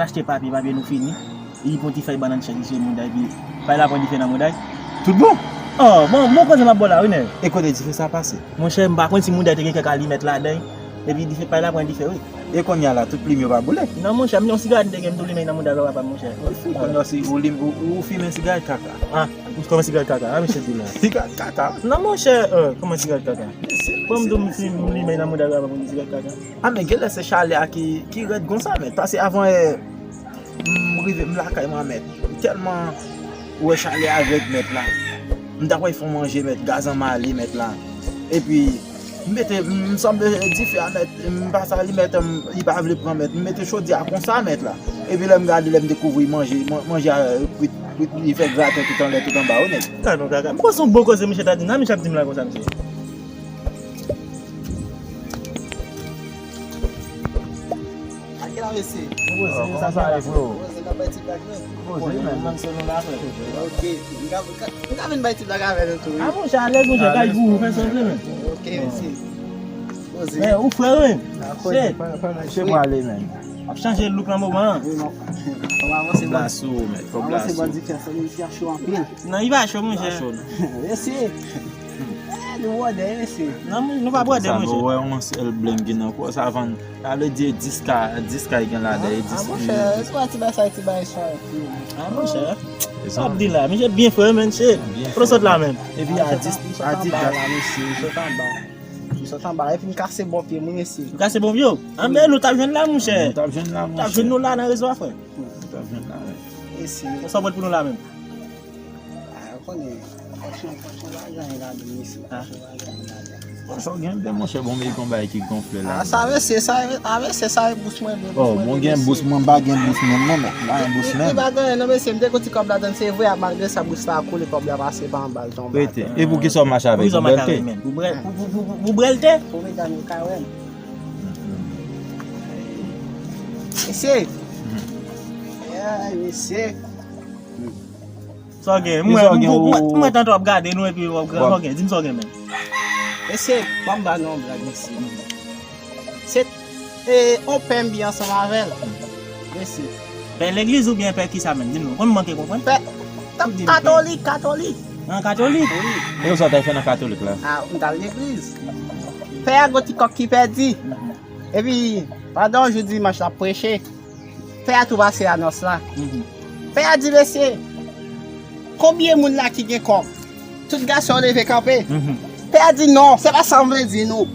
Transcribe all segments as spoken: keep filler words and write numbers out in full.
Achte papye, papye nou fini. Li pran ti fèy bannann chèk li sou mouda, epi fèy la pran dife nan mouda. Tout bon? Oh, bon, bon koze m ap ba w la, wi, nèg. E kote dife sa pase? Monchè, m pa konn si mouda te gen kèk alimèt ladan, epi dife, fèy la pran dife, wi. E kounye a la, tout plim yo pa boule? Non, monchè, m yon sigarèt m te gen, m tou limen nan mouda papa m, monchè. Ou fou, kounye a si ou lim-, ou, ou fimen sigarèt kaka. Ah, kòman sigarèt kaka? Ah, mesye di la. Sigarèt kaka? Non, monchè, euh, kòman sigarèt kaka? Mesye, bon, m mesye, di w, m mesye. Fim, m limen nan mouda papa m, sigarèt kaka. Ah, men genlè se chalè a ki, ki rèd konsa, mèt. Pase avan, eh, m rive, m lakay mwen, mèt. Tèlman, ou wè chalè a rèd, mèt, la. M ta kwè fè manje, mèt, gaz an male, mèt, la. Epi, m mete, m sanble dife a, mèt, m pase alimèt, m, li pa vle pran, mèt. M mete chodyè a konsa, mèt, la. Epi lè m gade, lè m dekouvri manje, man-, manje a, eh, kwit, kwit, li fè graten tout anlè, tout anba, wi, nèg. Kaka, non, kaka. M panse yon bon koze, misye ta di, nan, misye ap di m la konsa, misye. Ake la, mesye? Kòman sa ye, bro? Poze, n ap bay ti blag, non? Poze, men. Manso nou la, frè. Ok. M ka, m ka, m ka vin bay ti blag avè nou tou, wi. Ah, monchè, alèz, monchè, kay pou ou, fè sa w vle, men. Ok, mesye. Poze. Men, ou frè, wi. Dakò, shit. Pa, pa, pa, shit. Prale, men. Ap chanje look nan moman an. Wi, non. Fò m avanse, bandi. Blas ou, men. Fò blas ou. Avanse, bandi, fè sa, li fè cho anpil. Non, li pa cho, monchè, cho, non. Mesye. Eh, nou bwòdè, mesye. Non, nou pa bwòdè, monchè. Sa, nou wè yon sèl bling ki nan kò, sa vann. Sa vle di dis K, dis K gen ladan, e dis. Ah, monchè, e pa ti bagay sa, ti bagay sa. Ah, monchè. Sa ap di la, misye byen frè, men, shit. Byen frè. Kote w sot la, men? Epi a dis, a dis dat. Sot anba. M sot anba, epi m kase bon pye m, wi, mesye. Ou kase bon pye w? Anben, nou t ap jwenn la, monchè. Nou t ap jwenn la, monchè. T ap jwenn nou la nan rezo a, frè. Nou t ap jwenn la, wi. Mesye. Sa w pot pou nou la, menm? Ah, ou konnen, pòch mwen, pòch mwen pa gen anyen ladan, mesye. Pòch mwen pa gen anyen ladan. Pòch ou gen, men monchè, bon, men gon bagay ki gonfle la. Ah, sa mesye, sa, ah, mesye, sa e bous mwen, men bous mwen, men mesye. Oh, mwen gen bous, mwen pa gen bous menm, non, men. M pa gen bous menm. Li pa gen anyen, non, mesye, m te gon ti kòb ladan, se vre, malgre sa, bous la koule, kòb la pase pa anba l tonbe atè. Rete. E pou ki sa w mache avèk li? Pou ki sa w mache avèk li menm? Pou brèl, pou, pou, pou, pou brèl te? Pou medam yo ka wè m. Mesye. Ay, mesye. Sa w gen? Mwen, mwen, mwen tanto ap gade nou epi w ap gade. Sa w gen? Di m sa w gen, men. Mesye, ban m ba nou yon blag, mesye. Se, e, on pè m byen ansanm avè l. Mesye. Pè legliz oubyen pè kisa menm? Di m non. Konn m manke konprann? Pè, katolik, katolik. An, katolik? Wi. E sa w t al fè nan katolik la? A, m t al legliz. Pè a gon ti kòk ki pèdi. Epi, pandan yon jou dimanch l ap preche, pè a tou pase anons la. Mhm. Pè a di, mesye, konbyen moun la ki gen kòk? Tout gason yo leve kanpe. Mhm. Pè a di, non, se pa sa m vle di nou.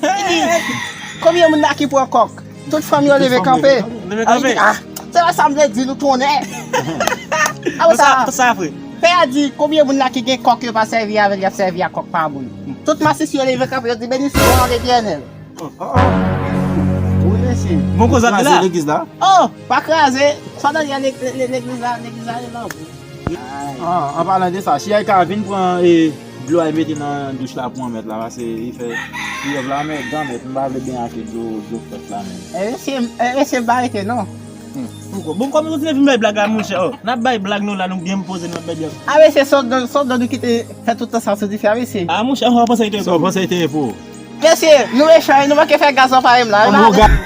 Li di, konbyen moun la ki pran kòk? Tout fanm yo leve kanpe. Leve kanpe. A, li di, a, se pa sa m vle di nou, tonnè. Apre sa, sa, sa vre. Pè a di, konbyen moun la ki gen kòk yo pa sèvi avè l, y ap sèvi ak kòk pa moun? Tout masis yo leve kanpe, yo di, beni swa Letènèl. Oh, oh, oh. Wi, mesye. Bon koze ap di la. Kraze legliz la? Oh, pa kraze. Sa w tande a, legliz la, legliz la, legliz la, e lan. Ah, an palan de sa, si ay ka vin pran, e, dlo ay mete nan douch la pou mwen mèt la, paske li fè, li fè la mèt, dan mèt, m pa vle benyen ak dlo, dlo frèt la menm. E mesye, e mesye, m pa rete non. Hmm. Bon, kòm nou kontinye vin bay blag la, monchè, oh, n ap bay blag nou la, nou byen poze, n ap bay blag. A, mesye, se w don, se w don nou kite fè tout tan sa sou dife a, mesye. A, monchè, ou panse li te pou ou? Sa w panse li te pou ou? Mesye, nou mechan, nou manke fè gaz anvayi m la. An bon gaz.